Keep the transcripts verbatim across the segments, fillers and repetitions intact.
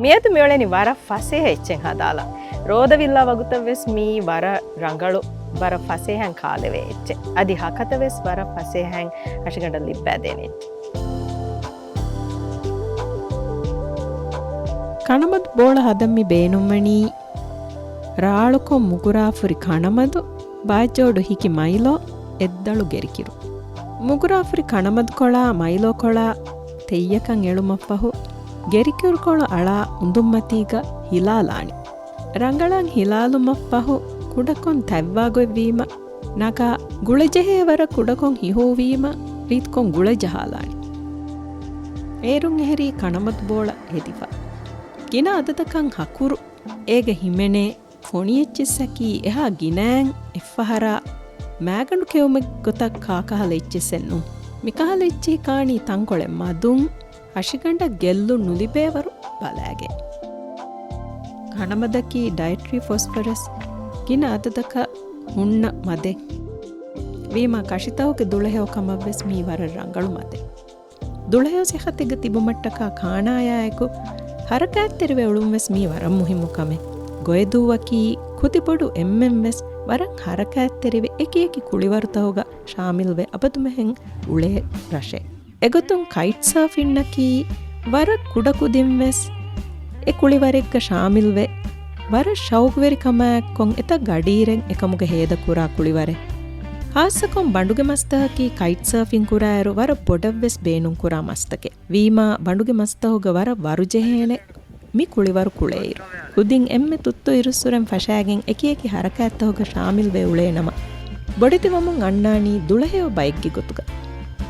މިއަދު މިއުޅެނީ ވަރަށް ފަސޭހަ އެއްޗެއް ހަދާލަން. ރޯދަ ވިއްލާ ވަގުތަށް ވެސް މީ ވަރަށް ރަނގަޅު، ވަރަށް ފަސޭހައިން ކާލެވޭ އެއްޗެއް. އަދި ހަކަތަ ވެސް ވަރަށް ފަސޭހައިން ހަށިގަނޑަށް ލިއްބައިދޭނެ އެއްޗެއް. ކަނަމަދު ބޯޅަ ހަދަން މި ބޭނުންވަނީ، ރާޅުކޮށް މުގުރާފުރި ކަނަމަދު، ބާއްޖައޮޑު ހިކި މައިލޯ، އެއްދަޅު ގެރިކިރު. މުގުރާފުރި ކަނަމަދުކޮޅާ މައިލޯކޮޅާ ތެއްޔަކަށް އެޅުމަށްފަހު، ގެރިކިރުކޮޅު އަޅާ އުނދުންމަތީގަ ހިލާލާނީ. ރަނގަޅަށް ހިލާލުމަށްފަހު، ކުޑަކޮށް ތަތްވާގޮތްވީމަ، ނަގާ ގުޅިޖެހޭ ވަރަށް ކުޑަކޮށް ހިހޫވީމަ، ރީތިކޮށް ގުޅިޖަހާލާނީ. އޭރުން އެހެރީ ކަނަމަދު ބޯޅަ ހެދިފަ. ގިނަ އަދަދަކަށް ހަކުރު އޭގަ ހިމެނޭ ފޮނި އެއްޗިއްސަކީ އެހާ ގިނައިން އެއްފަހަރާ މާގަނޑު ކެއުމެއް ގޮތަށް ކާކަހަލަ އެއްޗިއްސެއް ނޫން. މިކަހަލަ އެއްޗެހި ކާނީ ތަންކޮޅެއް މަދުން، ހަށިގަނޑަށް ގެއްލުން ނުލިބޭވަރު ބަލާގެން. ކަނަމަދަކީ ޑައެޓްރީ ފޮސްފަރަސް ގިނަ އަދަދަކަށް ހުންނަ މަދެއް. ވީމާ ކަށިތަކުގެ ދުޅަހެޔޮ ކަމަށްވެސް މީ ވަރަށް ރަނގަޅު މަދެއް. ދުޅަހެޔޮ ސިއްހަތެއްގަ ތިބުމަށްޓަކާ ކާނާޔާއެކު ހަރަކާތްތެރިވެ އުޅުން ވެސް މީ ވަރަށް މުހިއްމު ކަމެއް. ގޮއެދޫއަކީ ކުދިބޮޑު އެންމެންވެސް ވަރަށް ހަރަކާތްތެރިވެ އެކިއެކި ކުޅިވަރުތަކުގަ ޝާމިލްވެ އަބަދުމެހެން އުޅޭ ރަށެއް. އެގޮތުން ކައިޓް ސާފިންއަކީ ވަރަށް ކުޑަކުދިންވެސް އެ ކުޅިވަރެއްގަ ޝާމިލްވެ، ވަރަށް ޝައުގުވެރިކަމާއެއްކޮށް އެތައް ގަޑިއިރެއް އެކަމުގަ ހޭދަކުރާ ކުޅިވަރެއް. ޚާއްޞަކޮށް ބަނޑުގެ މަސްތަކަކީ ކައިޓް ސާފިން ކުރާއިރު ވަރަށް ބޮޑަށްވެސް ބޭނުންކުރާ މަސްތަކެއް. ވީމާ ބަނޑުގެ މަސްތަކުގަ ވަރަށް ވަރުޖެހޭނެ މި ކުޅިވަރު ކުޅޭއިރު. ކުދިން އެންމެ ތުއްތު އިރުއްސުރެން ފަށާގެން އެކިއެކި ހަރަކާތްތަކުގަ ޝާމިލްވެ އުޅޭނަމަ، ބޮޑެތިވަމުން އަންނާނީ ދުޅަހެޔޮ ބައެއްގެ ގޮތުގަ.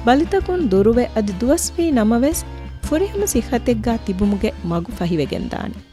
ބަލިތަކުން ދުރުވެ އަދި ދުވަސްވީ ނަމަވެސް، ފުރިހަމަ ސިއްހަތެއްގަ ތިބުމުގެ މަގު ފަހިވެގެންދާނެ.